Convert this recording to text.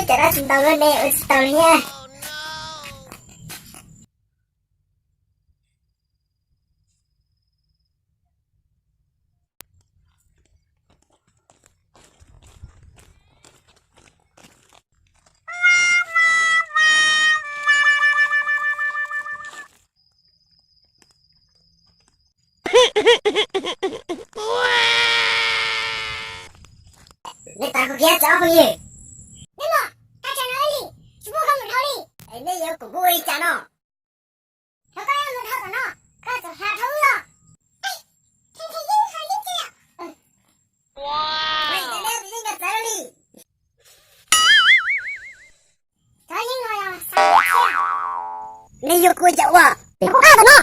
Cov dab tsis ntau luaj ne, ua tsis tau li thiab. Nej tas kuv kiag cov phooj ywg. Nej mus, tag tsam no li, tsis muaj koj mus dhau li. Es nej yuav kuv ua li cas no? Thaum koj yuav mus dhau tom no, koj txawm hla dhau wb los. Nej yuav kuv ua cas ua? Kuv qab tom no.